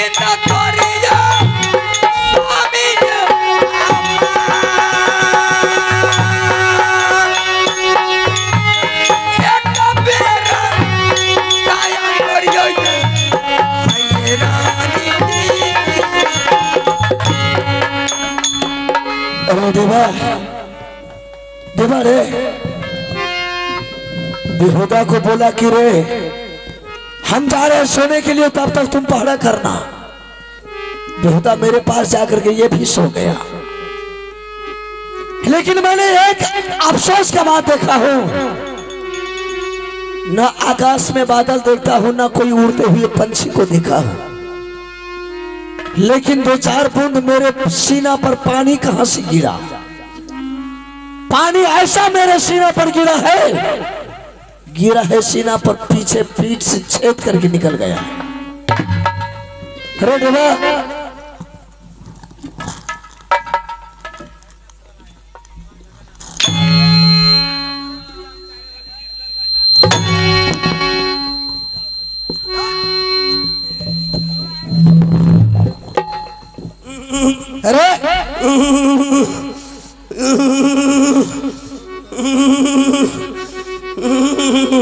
चिंता करियो स्वामी एक बेरा दया करियो रानी। अरे देवा देवा रे, बेहुदा को बोला कि रे हम जा रहे हैं सोने के लिए, तब तक तुम पहरा करना। बेहुदा मेरे पास जाकर के ये भी सो गया। लेकिन मैंने एक अफसोस का बात देखा हूं, ना आकाश में बादल देखता हूं, ना कोई उड़ते हुए पंछी को देखा हूं, लेकिन दो चार बूंद मेरे सीना पर पानी कहां से गिरा? पानी ऐसा मेरे सीना पर गिरा है, गिरा है सीना पर, पीछे पीठ से छेद करके निकल गया। अरे देवा, अरे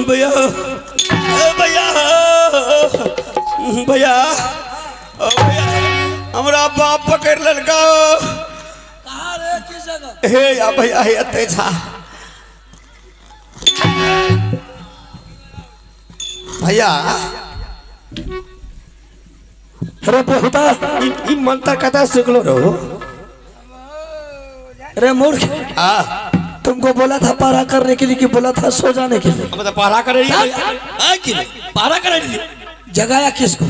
भैया भैया भैया भैया हमरा बाप पकड़ ललका। हे या भैया हे एते छा भैया। अरे बेहुदा, ई मंत्र कथा सिखलो रहो। अरे मूर्ख, तुमको बोला था पहरा करने के लिए कि बोला था सो जाने के लिए? मतलब पहरा कर रही है, पहरा कर रही है। जगाया किसको?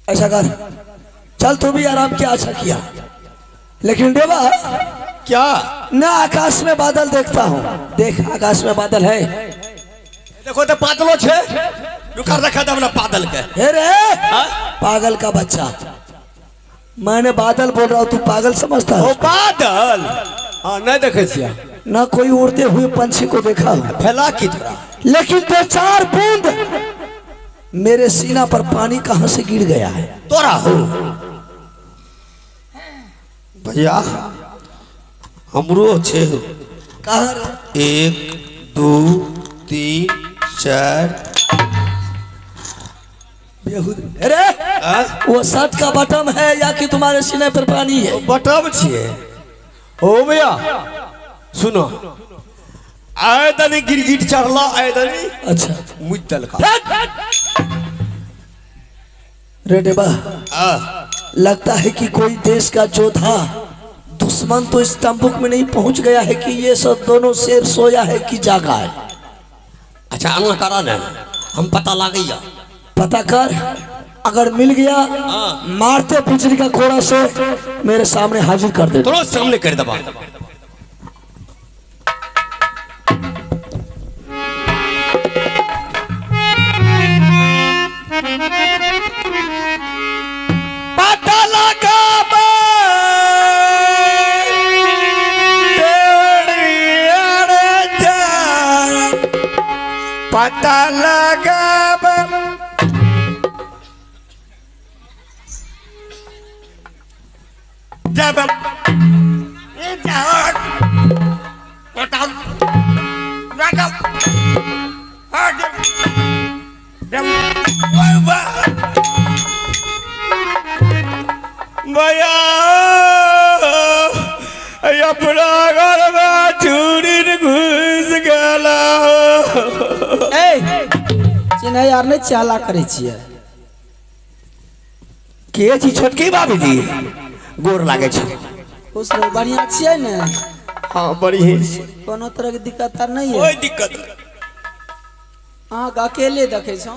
ऐसा कर, चल तू भी आराम किया, अच्छा किया। लेकिन देवा क्या ना आकाश में बादल देखता हूँ, देख आकाश में बादल है, देखो तो बादलो छे, रुका रखा था अपना बादल के। अरे पागल का बच्चा, मैंने बादल बोल रहा हूँ, तू पागल समझता है? ओ बादल हाँ नहीं देखे छिया, ना कोई उड़ते हुए पंछी को देखा हो, फैला की थोड़ा। लेकिन दो चार बूंद मेरे सीना पर पानी कहाँ से गिर गया है? तोरा हो भैया, हमरो छे कहाँ? 1 2 3 4। अरे वो शर्ट का बटन है या कि तुम्हारे सीने पर पानी है? बटन छिए। ओ भैया सुनो, आए तनी गिरगिट चढ़ला, आए तनी अच्छा मुझ दलका। रे देवा, लगता है कि कोई देश का योद्धा दुश्मन तो इस तंबुक में नहीं पहुंच गया है कि ये सब दोनों शेर सोया है कि जागा है। अच्छा आना करा ना, हम पता लग गया। पता कर, अगर मिल गया मारते बिजली का कोड़ा से मेरे सामने हाजिर कर दे। थोड़ा सामने कर दबा। पता लगा पता लगा जब भैया अपना घर में चूड़ी घुस गला। चिन्ह यार नहीं चाला करे छियै के छी छोटकी बाबी जी गोर लागे छै। खुश रहो, बढ़िया छियै ने? हाँ बढ़िया। कोनो तरह के दिक्कत आर नहीं है? कोई दिक्कत अहाँ के अकेले देखे छौ?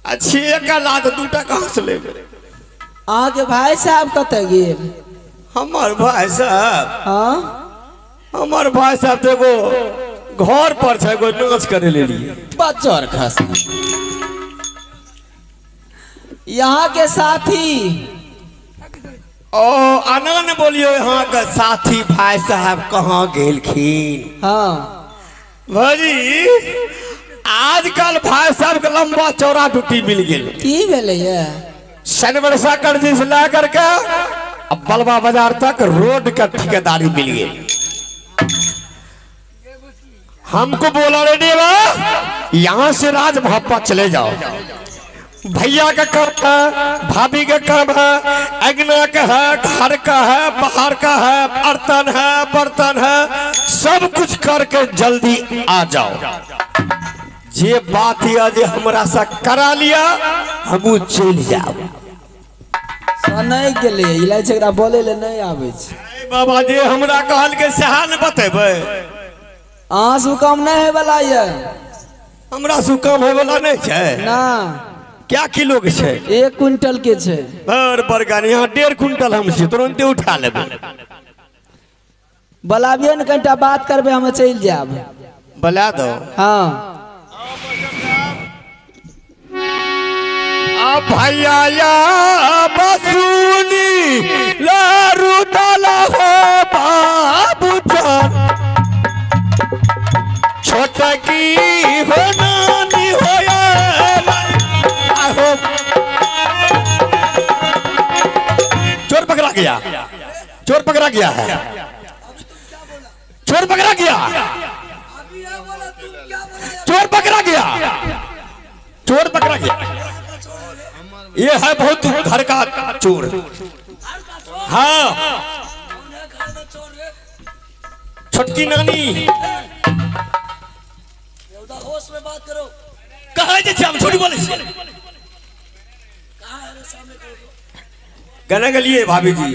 अच्छी एक लात दूटा कहाँ से लेबै? अहाँ के भाई साहब कतऽ गेल? हमर भाई साहब? हाँ हमर भाई साहब तो एगो घर पर छै, एगो नाच करे लेलिए बच्चर खस। यहाँ के साथी ओ आनंद बोलियो, यहाँ के साथी भाई साहब कहाँ गेलखिन? हाँ भाजी आजकल भाई साहब के लंबा चौड़ा ड्यूटी मिल गेल। की भेलै ये? शनिवर्षा कर जी से ला करके अब बलवा बाजार तक रोड का ठेकेदारी मिल गई। हमको बोला रे देवा यहाँ से राज भापा चले जाओ। भैया का काम है, भाभी का काम है, अगना का है, घर का है, बाहर का है, बर्तन है, बर्तन है, सब कुछ करके जल्दी आ जाओ। जे बात यह जे हमरा सा करा लिया हमू चल जाओ। नहीं गेलै इलाय छै एकरा बोले ले नहीं आबै छै। बाबा जी हमरा कहल के सहा ने बतेबै। अहाँ से काम नहीं है वाला ये। हमरा से काम है वाला नहीं छै ना। क्या किलो के छै? 1 क्विंटल के छै। बड़ बड़का यहाँ 1.5 क्विंटल हम छी, तुरंते उठा लेबै। बलाबियो ने कनिटा बात करबै हम चलि जायब। बला दो। हाँ भैया या बसुनी लारू डाला हो बाबू जान छोटकी हो नानी हो या हो। चोर पकड़ा गया, चोर पकड़ा गया है, चोर पकड़ा गया, चोर पकड़ा गया, चोर पकड़ा गया। ये है बहुत घर का चोर। हाँ छोटकी नानी होश में बात करो। कहाँ जे हम छोटी बोले गने के लिए भाभी जी।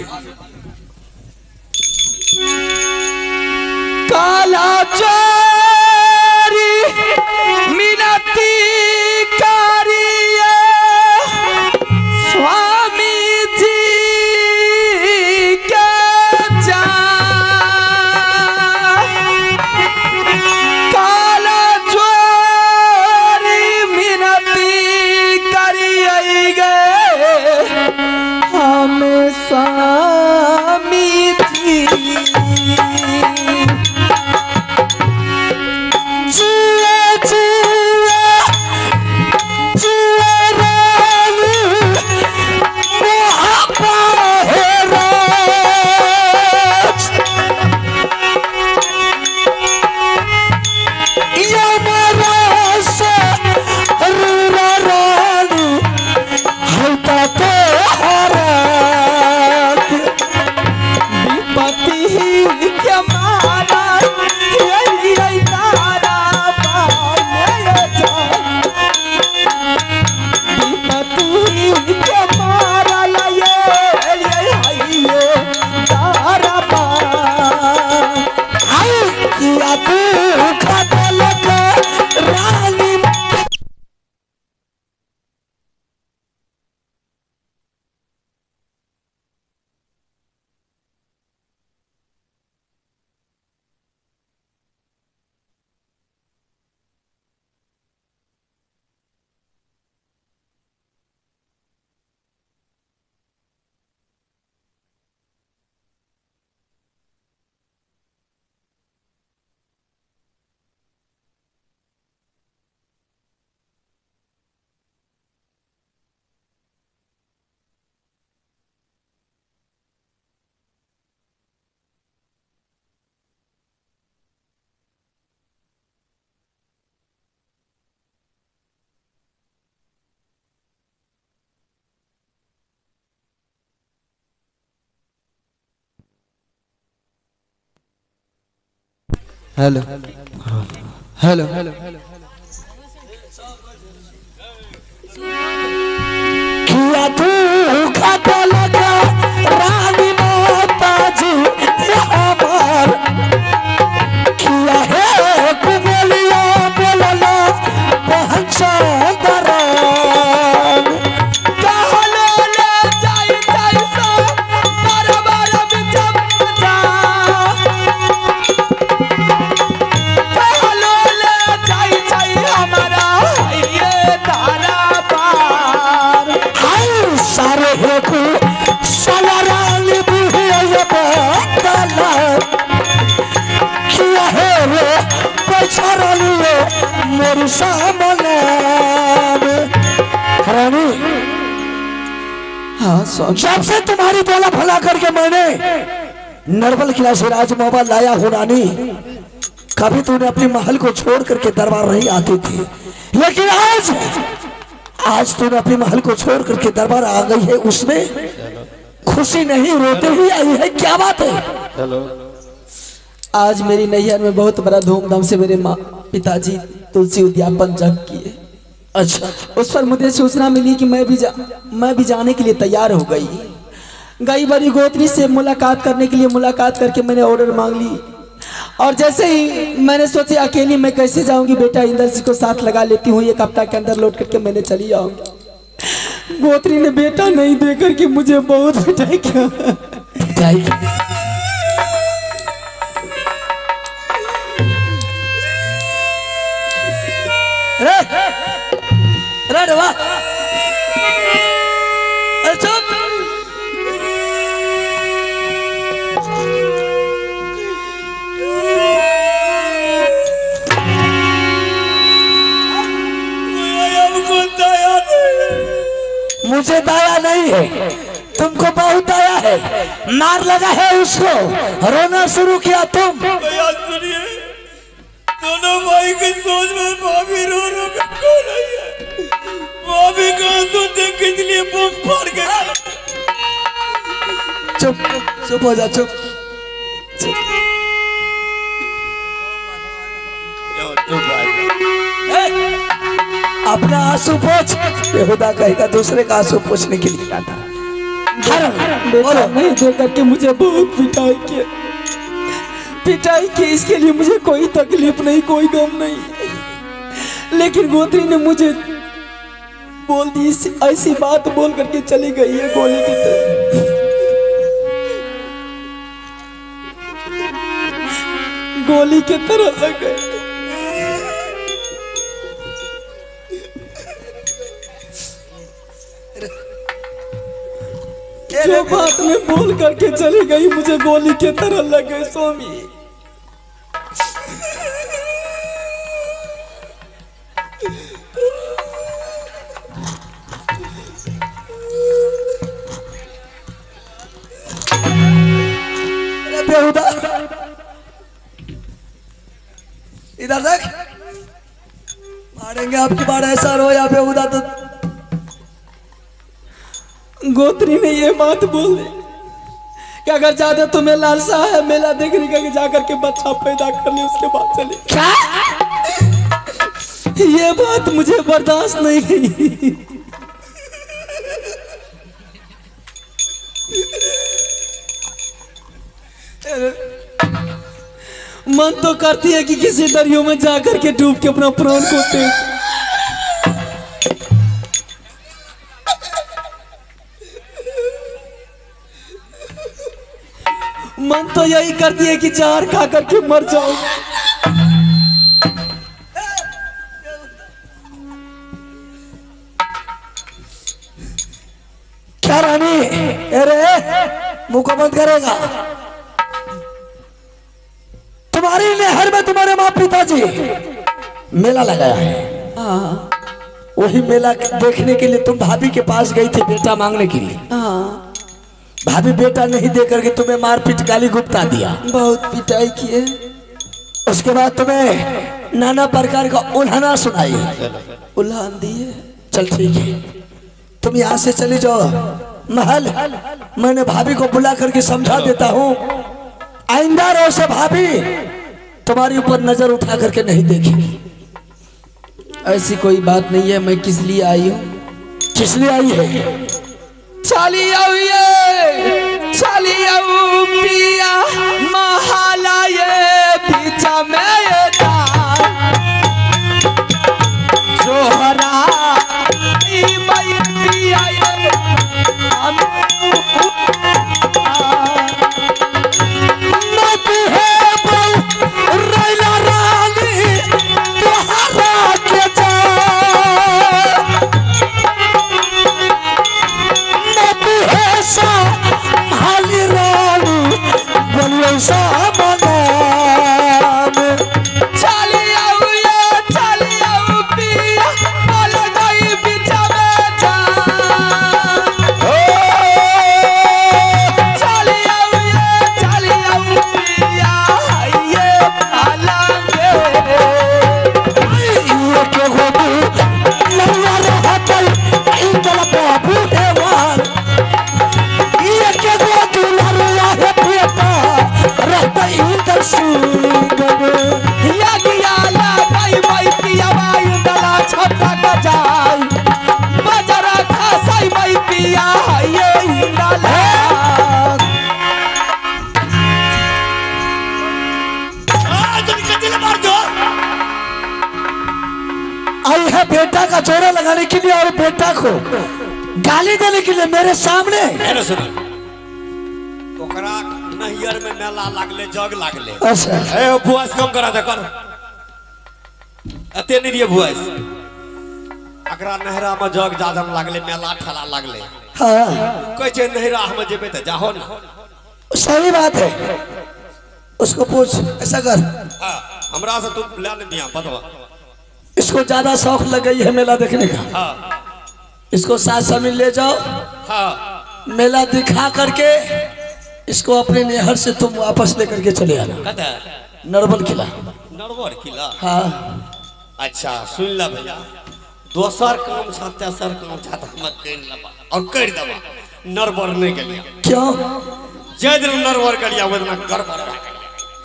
काला चोरी मिनती कारिया स्वामी जी के जा काला चोरी मिनती करिए गए हम स्वामी जी। हेलो हेलो किया तू खाता लगा रानी माता जी हमार किया है कुबलिया बोलला पहचान दरान कहलो ले जाई जाई सो बराबर बिचम जा कहलो ले जाई जाई हमारा ये तारा पा। बोलियो सामनाम। रानी हाँ स्वामी, जब से तुम्हारी बोला भला करके मैंने नरबल किला से राजमहल लाया हूं रानी, कभी तूने अपनी महल को छोड़ करके दरबार नहीं आती थी, लेकिन आज आज तूने अपनी महल को छोड़ करके दरबार आ गई है, उसमें खुशी नहीं रोते हुए आई है, क्या बात है? हेलो, आज मेरी नैहर में बहुत बड़ा धूमधाम से मेरे माँ पिताजी तुलसी उद्यापन जग किए। अच्छा, उस पर मुझे सूचना मिली कि मैं भी जाने के लिए तैयार हो गई। गई बड़ी गोत्री से मुलाकात करने के लिए, मुलाकात करके मैंने ऑर्डर मांग ली और जैसे ही मैंने सोचा अकेली मैं कैसे जाऊंगी, बेटा इंदर जी को साथ लगा लेती हूँ, एक हफ्ता के अंदर लौट करके मैंने चली आऊंगी। गोत्री ने बेटा नहीं दे करके मुझे बहुत पिटाई किया। अरे वाह, अरे चुप। मुझे दया नहीं है, तुमको बहुत दया है। मार लगा है उसको, रोना शुरू किया तुम। भैया सुनिए, दोनों भाई की सोच में भाभी रो रो के खो रही है। भाभी का आंसू देख के इसलिए भूख फाड़ के। चुप चुप हो जा, चुप चुप। अपना आंसू पोंछ, बेहुदा कहेगा दूसरे का आंसू पोंछने के लिए आता। बोलो नहीं दे करके मुझे बहुत पिटाई किया, पिटाई की, इसके लिए मुझे कोई तकलीफ नहीं, कोई गम नहीं, लेकिन गोत्री ने मुझे बोल दी, ऐसी बात बोल करके चली गई है गोली की तरह। गोली की तरह लग गई। जो बात में बोल करके चली गई मुझे गोली के तरह लग गई स्वामी। बेहुदा इधर देख, मारेंगे आपकी बार ऐसा रोया बेहुदा तो। गोत्री ने ये बात बोल दी कि अगर ज्यादा तुम्हें लालसा है मेला देखने का कि जाकर के बच्चा पैदा कर ले उसके बाद चले। क्या? ये बात मुझे बर्दाश्त नहीं गई। मन तो करती है कि किसी दरियो में जाकर के डूब के अपना प्राण को फेंक। मन तो यही करती है कि जहर खा करके मर जाओ। क्या रानी, अरे मुंह को बंद करेगा। तुम्हारी नहर में तुम्हारे माँ पिताजी मेला लगाया है। वही मेला देखने के लिए तुम भाभी के पास गई थी बेटा मांगने के लिए। भाभी बेटा नहीं दे करके तुम्हें मारपीट गाली गुप्ता दिया, बहुत पिटाई किए। उसके बाद तुम्हें नाना प्रकार का उल्हाना सुनाई, उल्हान दिए। चल ठीक है, तुम यहाँ से चले जाओ महल, मैंने भाभी को बुला करके समझा देता हूँ, आइंदा रोज से भाभी तुम्हारे ऊपर नजर उठा करके नहीं देखेगी। ऐसी कोई बात नहीं है, मैं किस लिए आई हूँ? किस लिए आई है? चाली आओ ये, चाली आओ पिया महाला ये पीछा में ये जोहरा मई पिया ये मत है रैला रानी तुहारा के जा चाली आओ ये, चाली आओ बेटा को गाली देने के लिए मेरे सामने। सुनो, ओकरा नैहर में मेला लागले, जग लागले। अच्छा ए भुआस कम करा दे कर, एते नहीं दिए भुआस। अकरा नहरा में जग जादम लागले, मेला ठेला लागले। हाँ कहै छै नहरा हम जेबै त जाहो ना। सही बात है, उसको पूछ, ऐसा कर। हाँ, हमरा से तू ले ने दिया बतवा। इसको ज्यादा शौक लग गई है मेला देखने का। हाँ इसको साथ समीर ले जाओ। हाँ मेला दिखा करके इसको अपने नहर से तुम वापस लेकर के चले आना। नरबल किला। नरबल किला। हाँ अच्छा सुन ला भैया, दोसर काम छा तेसर काम छा त हम कर लेबा और कर देबा, नरबर नहीं गेलिया। क्यों? जे दिन नरबर गेलिया ओइ दिना गड़बड़।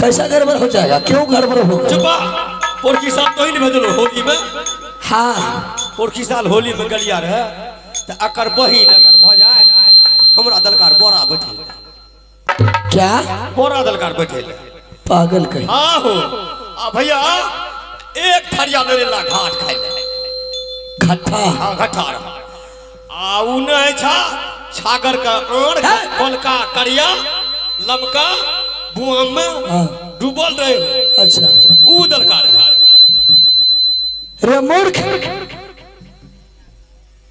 कैसा गड़बड़ हो जाएगा? क्यों गड़बड़ होगा? चुपा, पोरकी साल तो ही नहीं भेजलो होली में। हाँ पोरकी साल होली में गलिया रहे त अकर बहिन अकर भजाए हमरा दलकार बोरा बैठे। क्या बोरा दलकार बैठे? पागल कहीं। हाँ हो आ भैया एक थरिया ले ला घाट खाइ ले। घट्ठा? हाँ घट्ठा रहा। आ उ नहीं छा छागर का आड़ कोलका करिया लमका बुआम में डूबल रहे। अच्छा उ दलकार है। रे मूर्ख,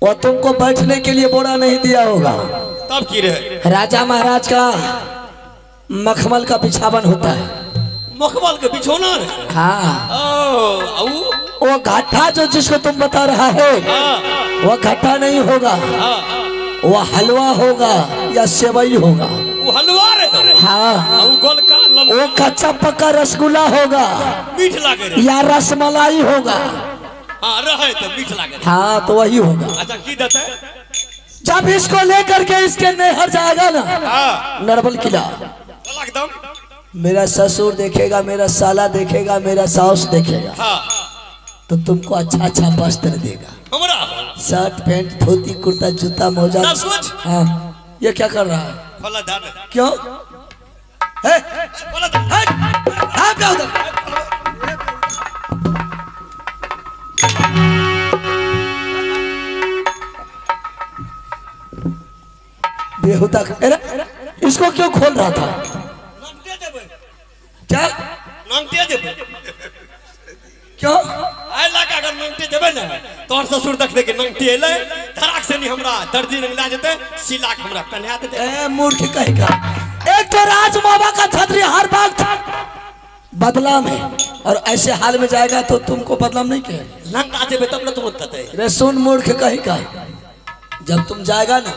वो तुमको बैठने के लिए बोरा नहीं दिया होगा। तब की रहे? राजा महाराज का मखमल का बिछावन होता है। मखमल के बिछौना है? हाँ। ओ, वो घाटा जो जिसको तुम बता रहा है वो घाटा नहीं होगा, वो हलवा होगा या सेवई होगा। वो हलवा रहे? हाँ। वो कच्चा पक्का रसगुल्ला होगा, मीठ लागे या रसमलाई होगा। हाँ रहे तो मीठ लागे। हाँ तो वही होगा। अच्छा की देता है? जब इसको लेकर के इसके नहर जाएगा ना, नरबल किला, मेरा ससुर देखेगा, मेरा साला देखेगा, मेरा सास देखेगा। हाँ। तो तुमको अच्छा अच्छा वस्त्र देगा। शर्ट पैंट धोती कुर्ता जूता मोजा। हाँ ये क्या कर रहा है? क्यों? है? बेहुदा, इसको क्यों खोल रहा था? क्या क्यों? अगर नंगटे जेबे ने तोहर ससुर देखते कि नंगटे एलै, धराक से नहीं हमरा दर्जी रंग ला जेते, सिला के हमरा पहना देते। ए मूर्ख कहीं का, एक तो राज बाबा का छतरी हर वक्त बदलाम है, और ऐसे हाल में जाएगा तो तुमको बदलाम नहीं कहेगा। नंगा जेबे तब न तुम देते। रे सुन मूर्ख कहीं का, जब तुम जाएगा ना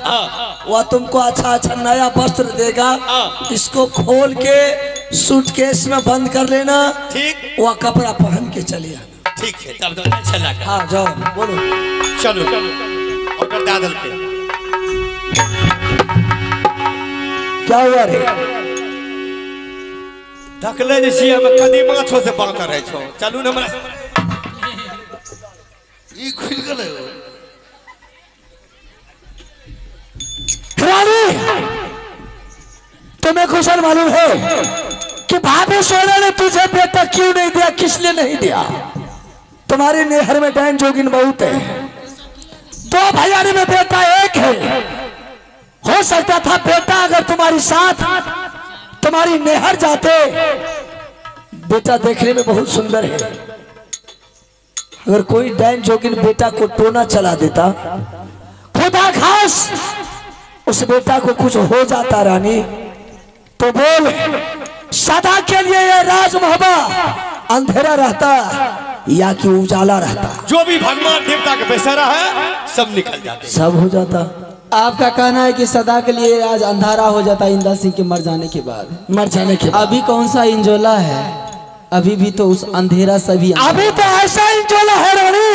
वह तुमको अच्छा अच्छा नया वस्त्र देगा। इसको खोल के सूटकेस में बंद कर लेना, ठीक? वह कपड़ा पहन के चले आना। ठीक है तब तो अच्छा लगा। हाँ जाओ बोलो चलो और कर दादल के क्या हुआ रे? धकले जे हम कदीमा छो से बांका रहे छो। चलू न हमरा ई खुल गेलै। रानी तुम्हें कुशल मालूम है कि भाभी सोना ने तुझे बेटा क्यों नहीं दिया, किस लिए नहीं दिया? तुम्हारे नहर में डैन जोगिन बहुत है, दो भैयारी में बेटा एक है। हो सकता था बेटा अगर तुम्हारी साथ तुम्हारी नहर जाते, बेटा देखने में बहुत सुंदर है, अगर कोई डैन जोगिन बेटा को टोना चला देता, खुदा खास उस बेटा को कुछ हो जाता रानी, तो बोल सदा के लिए यह राजमहबा अंधेरा रहता या कि उजाला रहता? जो भी भगवान देवता के बेसरा है सब निकल जाते, सब हो जाता। आपका कहना है कि सदा के लिए आज अंधारा हो जाता इंदा सिंह के मर जाने के बाद। मर जाने के बाद अभी कौन सा इंजोला है? अभी भी तो उस अंधेरा सभी अभी तो ऐसा इंजोला है रानी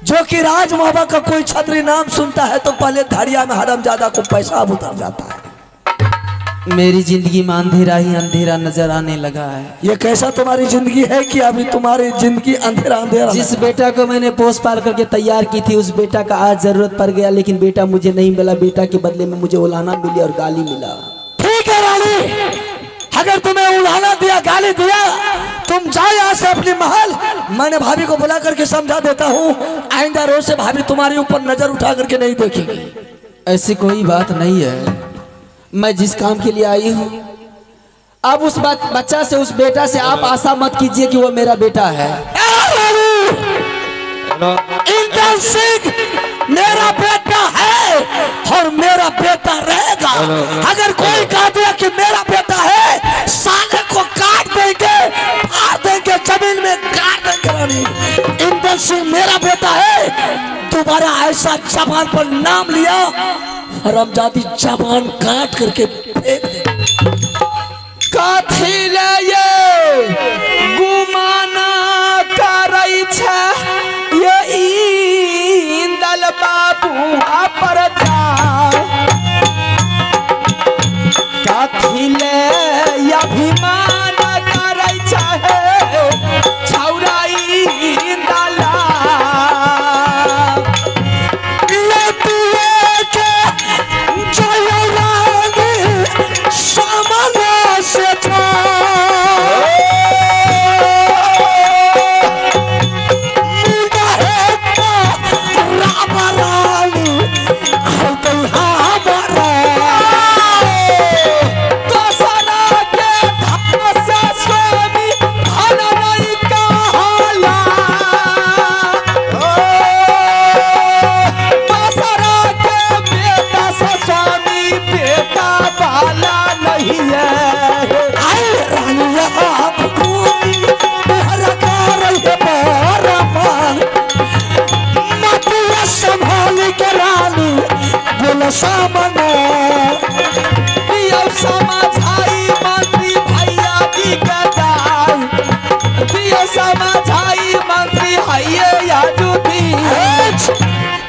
जो कि राजमहबा का कोई छत्री नाम सुनता है तो पहले धड़िया में हरामजादा को पैसा उतर जाता है। मेरी जिंदगी में अंधेरा ही अंधेरा नजर आने लगा है। ये कैसा तुम्हारी जिंदगी है कि अभी तुम्हारी जिंदगी अंधेरा अंधेरा। जिस बेटा को मैंने पोस पाल करके तैयार की थी उस बेटा का आज जरूरत पड़ गया, लेकिन बेटा मुझे नहीं मिला। बेटा के बदले में मुझे उलाहना मिली और गाली मिला। ठीक है रानी, अगर तुम्हें उलाहना दिया गाली दिया तो तुम जाओ यहाँ से अपने महल, मैंने भाभी को बुला करके समझा देता हूँ, आइंदा रोज से भाभी तुम्हारे ऊपर नजर उठा करके नहीं देखेगी। ऐसी कोई बात नहीं है, मैं जिस काम के लिए आई हूँ अब उस बच्चा से, उस बेटा से आप आशा मत कीजिए कि वो मेरा बेटा है। इंदल सिंह मेरा बेटा है और मेरा बेटा रहेगा। अगर कोई कह दिया कि मेरा बेटा है, साले को काट देंगे, फाड़ देंगे, जमीन में गाड़ देंगे। रानी, इंदल सिंह मेरा बेटा है। दोबारा ऐसा जबान पर नाम लिया, हरामजादी जबान काट करके फेंक दे। कथी ले ये गुमाना करै छै ये इंदल बाबू पर कथी ले अभिमान करै छै छौरा इंदला।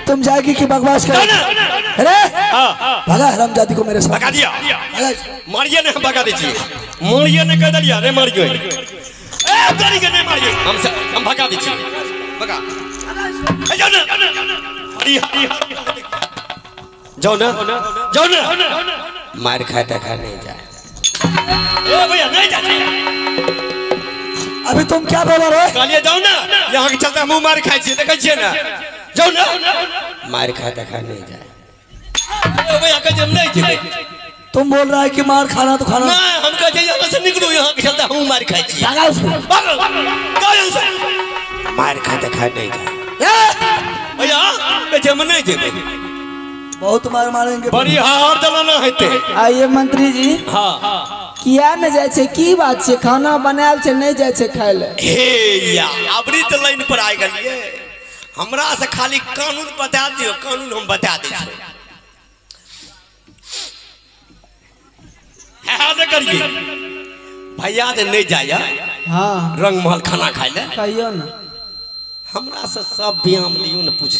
तुम जाएगी कि बकवास कर? अरे भगा हरामजादी को मेरे साथ। भगा दिया, मारिए ने, हम भगा दीजिए। मारिए ने कह दिया रे, मारिए ए तोरी के नहीं मारिए, हम भगा दीजिए। भगा जाओ ना, जाओ ना, जाओ ना, मार खाता खा नहीं जाए। ए भैया नहीं जाए। अभी तुम क्या बोला रहे? कहलिए जाओ ना, यहाँ के चलते हम मार खाई छियै, देखै छियै ना, जाओ ना, मार खाता खा नहीं जाए। ए भैया कह हम नहीं जेबै। तुम बोल रहा है कि मार खाना तो खाना। नहीं, हम कह यहाँ से निकलो, यहाँ के चलते हम मार खाई छियै। भगा उसको, भागो, जाओ यहाँ से, मार खाता खा नहीं जाए। भैया कह हम नहीं जेबै। बहुत मार मारेंगे, बड़ी हार दलाना हेतै। आइए मंत्री जी। हाँ किया न जाय छै, की बात छै? खाना बनायल छै, नहीं जाय छै खाय ले। हे या अबरी त लाइन पर आ गेलिए। हमरा से खाली कानून बता दियो, कानून हम बता दै छी। हां न करिए भैया जे नहीं जाय। हां रंग महल खाना खाय ले कहियो न, हमरा से सब व्यायाम लियो न पूछ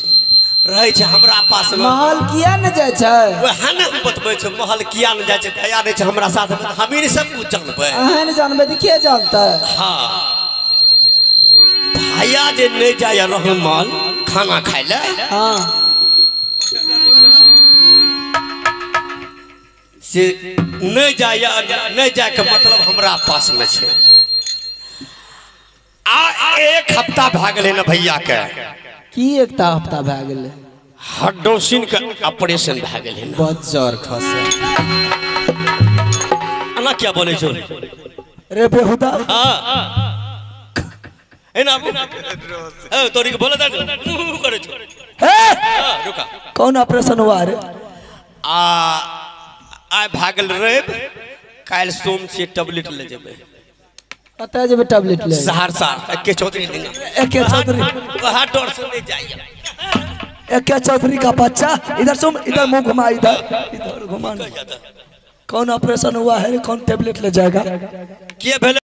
रहे छै हमरा पास में। महल किया न जाय छै? वएह ने हम बतबै छै, महल किया न जाय छै। भैया रहै छै हमरा साथ में, हमी ने सब कुछ जानबै। अहाँ ने जानबै तऽ के जानतै? हाँ भैया जे नहीं जाय रहे महल खाना खाय ले। हाँ से नहीं जाय, नहीं जाय के मतलब हमरा पास में छै। आ एक हफ्ता भए गेलै ने भैया के। की एकटा हफ्ता भए गेलै? हड्डोसिन के ऑपरेशन भए गेलै। बहुत जोर खसे। अना क्या बोले छो रे बेहुदा? हां एना ए तोरी के बोले मुंह करे छो। ए रुका, कौन ऑपरेशन हुआ रे? आ आइ भागल रैब, काल्हि सोम से टैबलेट ले जेबै। कतऽ जेबै टैबलेट ले? सहरसा के चौधरी दिना। एके चौधरी वहां डर से नहीं जाइए। एके चौधरी का बच्चा, इधर सुन, इधर मुंह घुमा, इधर इधर घुमा। कौन ऑपरेशन हुआ है, कौन टैबलेट ले जाएगा? के भेलै?